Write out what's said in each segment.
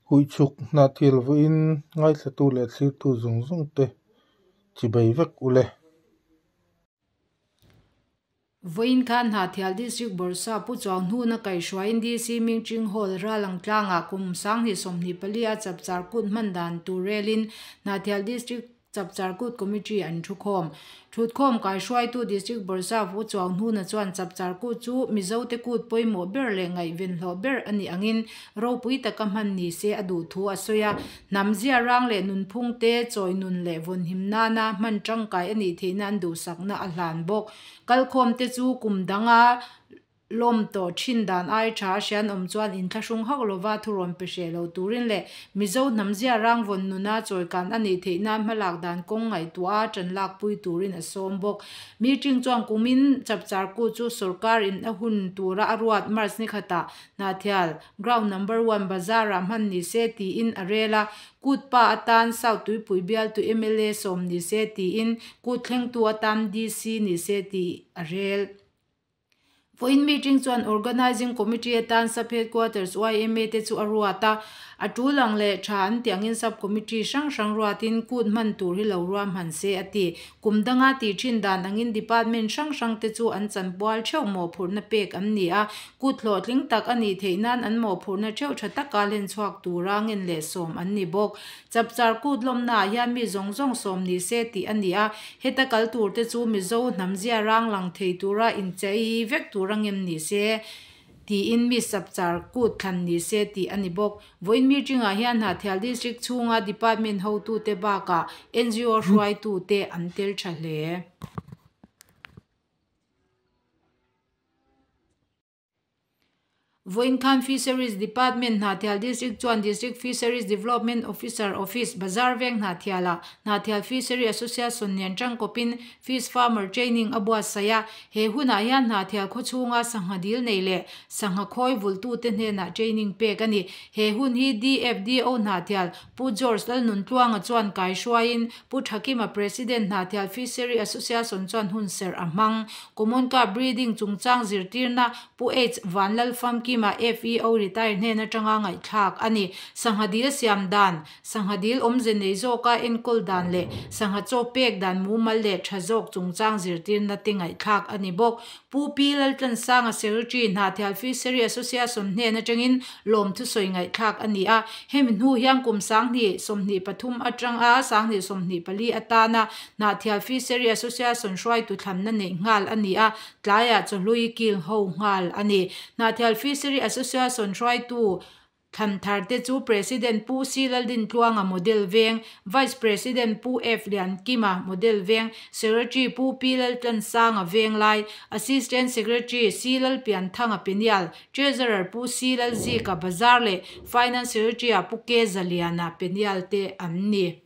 Huichhuk Hnahthial vawiin ngaithlatu leh thlirtu zawng zawng te chibai vek ule. Vawiin khan Hnahthial District Bawrhsap Pu Chuauhnuna kaihhruaiin DC Mingching Hall Rallang tlangah kum 2024 a Chapchar Kut hman dan tur relin Hnahthial District Chapchar Kut Committee an thukhawm. Thutkhawm kaihhruaitu District Bawrhsap Pu Chuauhnuna chuan Chapchar Kut chu Mizote kut pawimawh ber leh ngaihven hlawh ber a nih angin ropui taka hman ni se a duh thu a sawi a. Hnam zia rang leh nunphung te chawi nun leh vawnhim nana hman tangkai a nih theihna an duhsakna a hlan bawk. Kalkhawm te chu kum danga lawm tawh thin dan ai tha a hrian awm chuan inthlahrung hauh lova thurawn pe hreh lo turin leh Mizo hnam zia rang vawn nuna chawikan a nih theih nan hmalak dan kawng ngaihtuah a tan lakpui turin a sawm bawk. Meeting chuan kumin Chapchar Kut chu sorkar in a hun tura a ruat March ni khatah Hnahthial Ground Number One Bazar ah hman ni se tiin a rel a, Kut pa atan South Tuipui bialtu mla sawm ni se tiin Kut thlengtu atan DC ni se tih a rel. Vawiin meeting chuan Organising Committee atan Sub Headquarters yma te chu a ruat a, a tul ang leh tha an tih angin Sub Committee hrang hrang ruatin kut hman tur hi lo ruahman se a ti. Kum danga tih thin dan angin Department hrang hrang te chu an chanpual theuh mawhphurhna pek an ni a, Kut hlawhtling tak a nih theih nan an mawhphurhna theuh tha taka hlen chhuak tura ngen leh sawm an ni bawk. Chapchar kut lawmnaah hian mi zawng zawng sawm ni se tih a ni a, heta kal tur te chu Mizo hnam zia rang lang thei tura inchei vek tura ngem ni se tiin mi chapchar kut thlan ni se tih a ni bawk. Vawiin meeting-ah hian Hnahthial District chhunga Department hotute bakah NGO hruaitute an tel tha hle. Vawiin khan Fisheries Department Hnahthial District chuan District Fisheries Development Officer Office Bazar veng Hnahthialah Hnahthial Fishery Association nen tangkawpin Fish Farmer Training a buatsaih a. He hunah hian Hnahthial khawchhunga sangha dil nei leh sangha khawi vulhtute hnenah training pek a ni. He hun hi DFDO Hnahthial Pu George Lalnuntluanga chuan kaihruaiin Pu Thakima President Hnahthial Fishery Association chuan hun serh a hmang. Common Carp Breeding chungchang zirtirna Pu H Vanlalfamkima FEO retire hnen atanga ngaihthlak a ni. Sangha dil siam dan, sangha dil awmze nei zawka enkawl dan leh sangha chaw pek dan mumal leh tha zawk chungchang zirtirna te ngaihthlak a ni bawk. Pu Pi Laltlansanga Secretary Hnahthial Fishery Association hnen atangin lawmthu sawi ngaihthlak a ni a. Hemi hnu hian kum 2023 atanga 2024 atana Hnahthial Fishery Association hruaitu thlanna neih nghal a ni a, tlaiah chawhlui kil ho nghal a ni. Hnahthial Fishery Association hruaitu Thlan thar te chu President Pu C Laldintluanga Model Veng, Vice President Pu F Liankima Model Veng, Secretary Pu P Laltlansanga Venglai, Assistant Secretary C Lalpianthanga Penial, Treasurer Pu C Lalzika Bazar leh Finance Secretary-ah Pu K Zaliana Penial te an ni.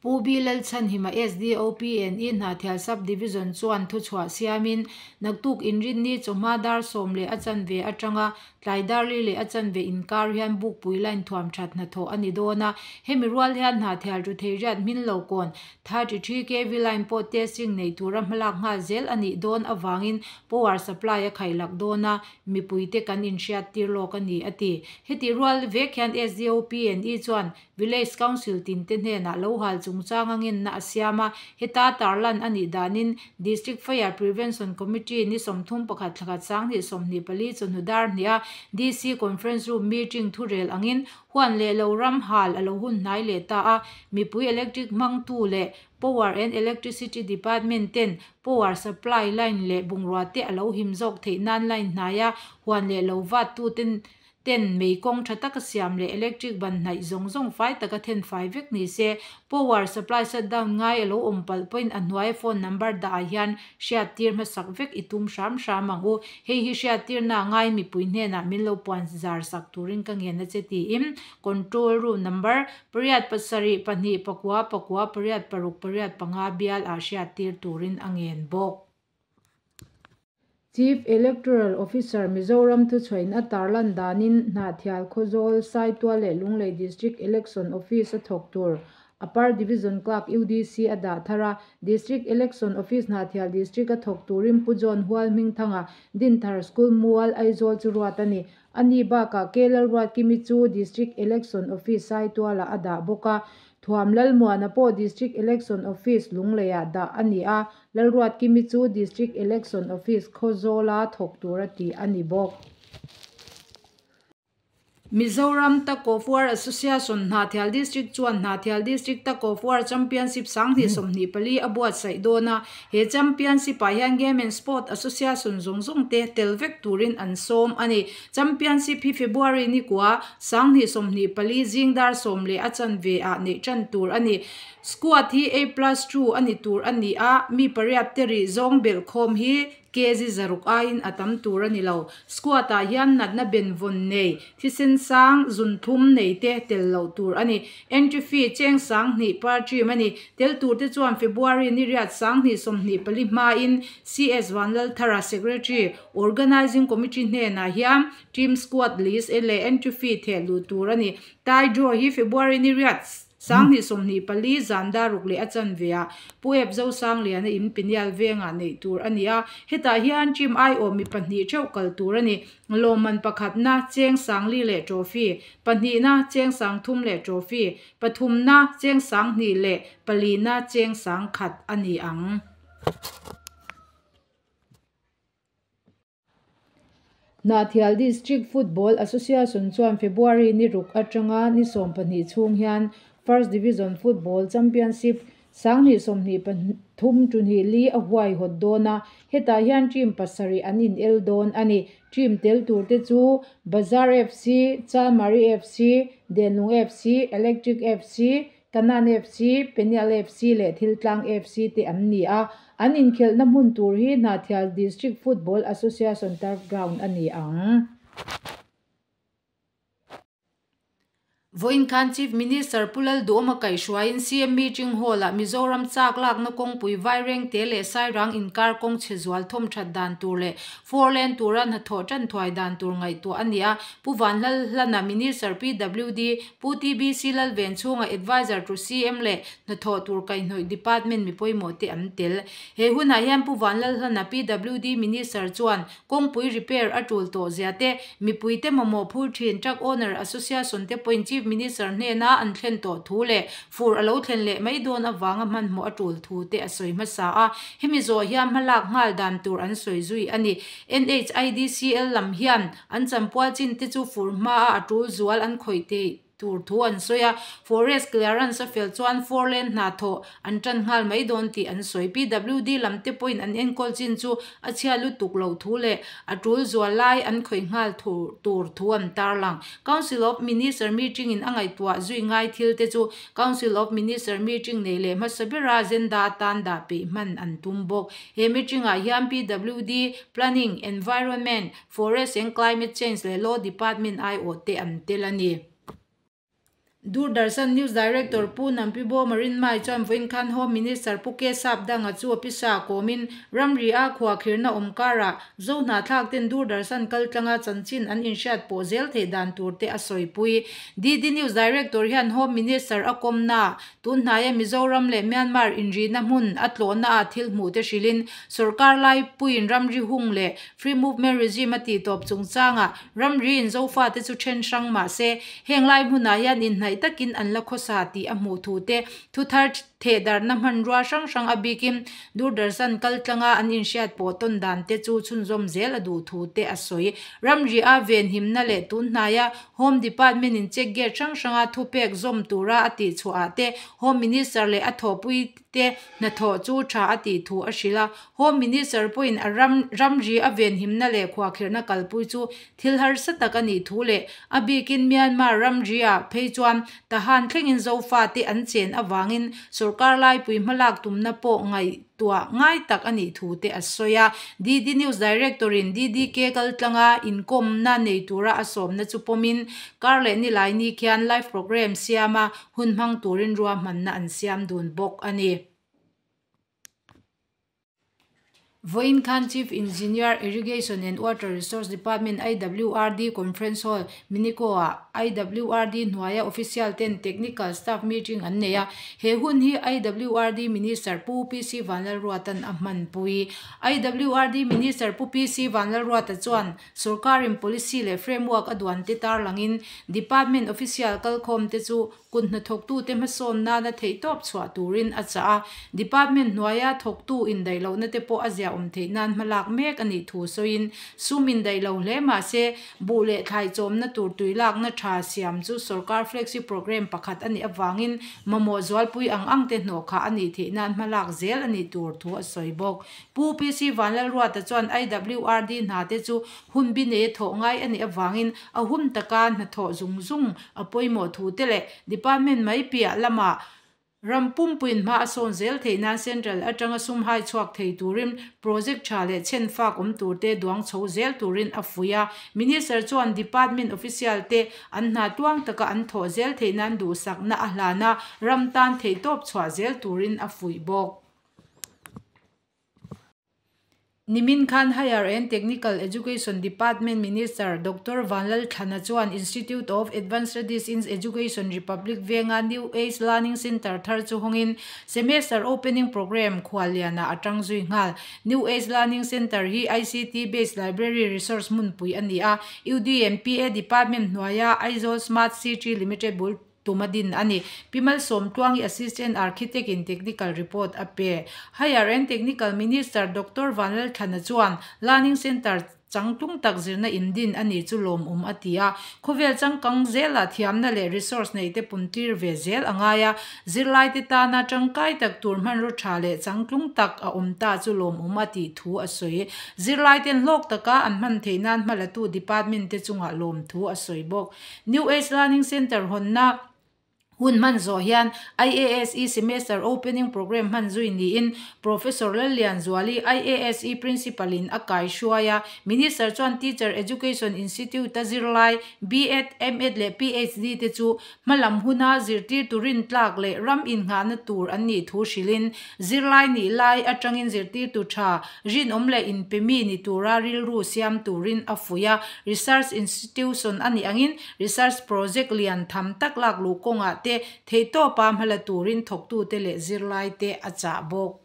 Pu B Lalchhanhima SDOPNE Hnahthial Sub Division chuan thuchhuah siamin naktuk inrinni chawhma dar sawm leh a chanve atanga tlai dar li leh a chanve inkar hian Bukpui line thuam that hnathawh a ni dawn a. Hemi rual hian Hnahthial Rutheiriat hmin lo kawn 33 kv line pawh testing nei tura hmalak nghal zel a nih dawn avangin power supply a khailak dawn a, mipuite kan inhriattir lawk a ni, a ti. Hetih rual vek hian SDOPNE chuan Village Council tinte hnenah lo hal chungchang a ngenna a siam a, heta tarlan a nih danin District Fire Prevention Committee ni 31 thlakhat 2024 chawhnu dar hniha DC Conference Room meeting thurel angin huan leh lo ram hal a lo hun hnai leh ta a, mipui electric hmangtu leh Power and Electricity Department ten power supply line leh bungrua te a lo him zawk theih nan line hnaia huan leh lo vat tuten ten mei kawng tha taka siam leh electric ban hnaih zawng zawng fai taka then fai vek ni se. Power supply shutdown ngai a lo awm palh pawhin a hnuaia phone number dah ah hian hriattir hmasak vek i tum hram hram ang u. Hei hi hriattirna ngai mipui hnenah min lo puan zar sak turin ka ngen a che tiin control room number pariat pasarih pahnih pakua pakua pariat paruk pariat panga bial ah hriattir turin a ngen bawk. Chief Electoral Officer Mizoram thuchhuahin a tarlan danin Hnahthial Khawzawl, Saitual leh Lunglei District Election Office a thawk tur Upper Division Clerk, UDC, a dah thar a. District Election Office Hnahthial District a thawk turin Pu John Hualhmingthanga Dinthar School Mual, Aizawl chu ruat a ni. Ani bakah K Lalruatkimi chu District Election Office Saitualah a dah bawk a. Thuam Lalmuana pawh District Election Office Lungleiah dah a ni a, Lalruatkimi chu District Election Office Khawzawla thawk tura tih a ni bawk. Mizoram Tug of War Association Hnahthial District chuan Hnahthial District Tug of War Championship 2024 a buatsaih dawn a, he championship ah hian Game and Sport Association zawng zawng te tel vek turin an sawm a ni. Championship hi February ni kua 2024 zing dar 10 leh a chanve ah neih tan tur a ni. Squad hi A plus 2 a ni tur a ni a, mi pariat te ri zawng belh khawm hi kg 600 aiin a tam tur a ni lo. Squad ah hian natna ben vawn nei, thisen sang zun thum nei te tel lo tur a ni. Entry fee cheng 2000 per team a ni. Tel tur te chuan February ni riat 2024 hmain CS Vanlalthara Secretary Organizing Committee hnenah hian team squad list leh entry fee theh luh tur a ni. Tie draw hi February ni riat 2024 zan dar 6 leh a chanve ah Pu Ep Zosangliana in Peniel vengah neih tur a ni a. Hetah hian team aiawh mi pahnih theuh kal tur a ni. Lawmman pakhatna cheng 4000 leh trophy, pahnihna cheng 3000 leh trophy, pathumna cheng 2000 leh palina cheng 10,000 a ni ang. Hnahthial District Football Association chuan February ni ruk atanga ni 12 chhung hian First Division Football Championship 2023 li a huaihawt dawn a, hetah hian team pasarih an in el dawn a ni. Team tel tur te chu Bazar FC, Chalmari FC, Denlung FC, Electric FC, Kanan FC, Peniel FC leh Thiltlang FC te an ni a. An inkhelhna hmun tur hi Hnahthial District Football Association Turf Ground a ni ang. Vawiin khan Chief Minister Pu Lalduhoma kaihhruaiin CM Meeting Hall-ah Mizoram chak lakna kawngpui Vairengte leh Sairang inkar kawng chhe zual thawm that dan tur leh four lane tura hnathawh tan thuai dan tur ngaihtuah a ni a. Pu Vanlalhlana Minister PWD, Pu TBC Lalvenchhunga Advisor to CM leh hnathawh tur kaihhnawih Department mi pawimawh te an tel. He hunah hian Pu Vanlalhlana PWD Minister chuan kawngpui repair a tul tawh zia te, mipui te mamawh phur thin Truck Owner Association te pawhin Chief Minister hnena an thlen tawh thu leh fur a lo thlen leh mai dawn avanga hmanhmawh a tul thu te a sawi hmasa a. Hemi zawh hian hmalak nghal dan tur an sawi zui a ni. NHIDCL lam hian an champual chin te chu fur hma a tul zual an khawih te tur thu an sawi a. Forest clearance a fel chuan four lane hna thawh an tan nghal mai dawn tih an sawi. PWD lam te pawhin an enkawl chin chu a chhia lutuk lo thu leh a tul zual lai an khawih nghal tur thu an tarlang. Council of Minister meeting in a ngaihtuah zui ngai thil te chu Council of Minister meeting nei leh hmasa bera agenda tan dah peih hman an tum bawk. He meeting ah hian PWD, Planning, Environment, Forest and Climate Change leh Law Department aiawh te an tel a ni. Doordarshan News Director Pu Nampibo Marin Mai chuan vawiin khan Home Minister Pu K Sapdanga chu office-a kawmin ramri a khuahkhirna awmkarah zo hnahthlak ten Doordarshan kal tlanga chanchin an inhriat pawh zel theih dan tur te a sawipui. DD News Director hian Home Minister a kawmna tun hnaia Mizoram leh Myanmar inrina hmun a tlawhna a thil hmuh te hrilhin sarkar lai puiin ramri hung leh Free Movement Regime a tih tawp chungchanga ramri in zofa te chu then hrang mah se heng lai hmunah hian inhnaih takin an la khawsa tih a hmuh thu te thu thar thehdarna hmanrua hrang hrang a bikin Doordarshan kal tlanga an inhriat pawh tawn dan te chu chhunzawm zel a duh thu te a sawi. Ramri a ven himna leh tun hnaia Home Department in check gate hrang hranga thupek zawm tura a tih chhuah te Home Minister leh a thawhpui te hnathawh chu tha a tih thu a hrilh a. Home Minister pawhin a ramri a ven himna leh khuahkhirhna kalpui chu thil harsa tak a nih thu leh a bikin Myanmar ramri ah phei chuan tahan thlengin zofa te an chen awangin sarkar laipui hmalak tumna pawh ngaihtuah ngai tak a nih thu te a sawi a. DD News Director in DDK kaltlanga inkawmna nei tura a sawmna chu pawmin kar leh ni lai ni khian live program siama hun hmang turin ruahmanna an siam dun bawk a ni. Vawiin khan Chief Engineer, Irrigation and Water Resource Department, IWRD, Conference Hall, Minico-ah IWRD hnuaia official ten Technical Staff Meeting an nei a. He hun hi IWRD Minister Pu PC Vanlalruata'n a hmanpui. IWRD Minister Pu PC Vanlalruata chuan Sorkarin policy leh framework a duan te tarlangin Department official kalkhawmte chu Kut hnathawktute hmasawn nana theihtawp chhuah turin a chah a, department hnuaia thawktu indaih lohna te pawh a ziahawm theih nan hmalak mek a nih thu sawiin, sum indaih lo hle mah se, buh leh thlai chawmna tur tui lakna tha siam chu sorkar flagship programme pakhat a nih avangin mamawh zualpui ang ang te hnawhkhah a nih theih nan hmalak zel a nih tur thu a sawi bawk. Pu PC Vanlalruata chuan IWRD hna te chu Hun bi neia thawh ngai a nih avangin a hun taka hnathawh zung zung a pawimawh thu te leh department mai piah lamah ram pumpuiin hma a sawn zel theih nan central atanga sum hai chhuak thei turin project tha leh chhen fak awm tur te duang chho zel turin a fuih a. Minister chuan department official te an hna tuang taka an thawh zel theih nan duhsakna a hlan a, ram tan theihtawp chhuah zel turin a fuih bawk. Nimin khan Higher and Technical Education Department Minister Doctor Vanlalthlana chuan Institute of Advanced Studies in Education Republic venga New Age Learning Centre thar chu hawngin Semester Opening Programme khuallianah a tang zui nghal. New Age Learning Centre hi ICT based library resource hmunpui a ni a, UDMPA Department hnuaia Aizawl Smart City Limited bul Tum a din a ni. Pi Malsawmtluangi Assistant Architect in Technical Report a pe. Higher and Technical Minister Doctor Vanlalthlana chuan Learning Centre changtlung tak zirna in din a ni chu lawmawm a ti a. Khawvel changkang zelah thiamna leh resource neih te puntir ve zel a ngai a. Zirlaite tana tangkai tak tur hmanraw tha leh changtlung tak a awm ta chu lawmawm a tih thu a sawi. Zirlaiten hlawk taka an hman theih nan hmalatu department te chungah lawmthu a sawi bawk. New Age Learning Centre hawnna hun hman zawh hian IASE Semester Opening Programme hman zui niin Professor Lallianzuali, IASE Principal in a kaihruai a. Minister chuan Teacher Education Institute-a zirlai B.Ed, M.Ed leh PhD te chu hmalam huna zirtirtu rintlak leh ram innghahna tur an nih thu hrilhin zirlai nih lai atangin zirtirtu tha Rinawm leh inpe mi ni tura rilru siam turin a fuih a, research institution a nih angin research project lian tham tak lak luh kawngah te theihtawpa hmala turin thawktute leh zirlaite a chah bawk.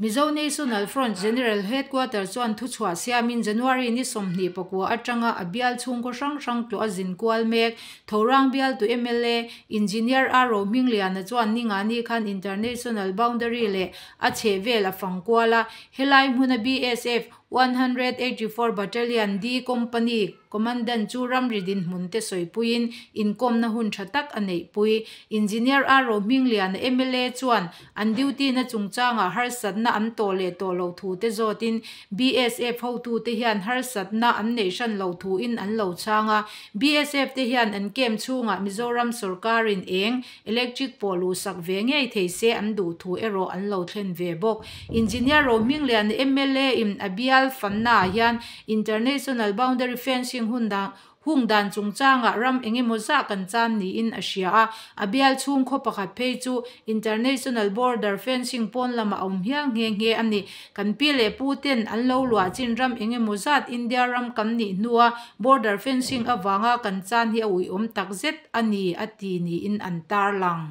Mizo National Front General Headquarter chuan thuchhuah siamin January ni 29 atanga a bial chhungkaw hrang hrang tlawh a zin kual mek. Thorang bialtu mla Engineer A Rohmingliana chuan ningani khan International Boundary leh A chheh vel a fang kual a, helai hmuna BSF 184 Battalion D Company Commandant chu ramri dinhmun te sawipuiin inkawmna hun tha tak a neihpui. Engineer A Rohmingliana mla chuan an duty na chungchangah harsatna an tawh leh tawh loh thu te zawtin BSF hotute hian harsatna an neih hran loh thuin an lo chhang a, BSF te hian an camp chhungah Mizoram sorkarin eng Electric pawh luhsak ve ngei thei se an duh thu erawh an lo thlen ve bawk. Engineer Rohmingliana mla in a bial fannaah hian International Boundary Fencing hun dang hung dan chungchangah ram eng emaw zah kan chan niin a hria a, a bial chhung khaw pakhat phei chu International Border Fencing pawn lamah a awm hial nghe nghe a ni. Kan pi leh pu ten an lo luah chin ram eng emaw zat India ram kan nih hnua Border Fencing avanga kan chan hi a uiawm takzet a ni, a ti niin an tarlang.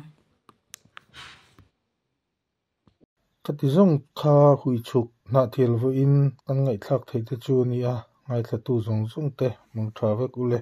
Khati zawng kha huichhuk hnahthial vawiin kan ngaihthlak theih te chu a ni a, ngaithlatu zawng zawng te mangtha vek u le.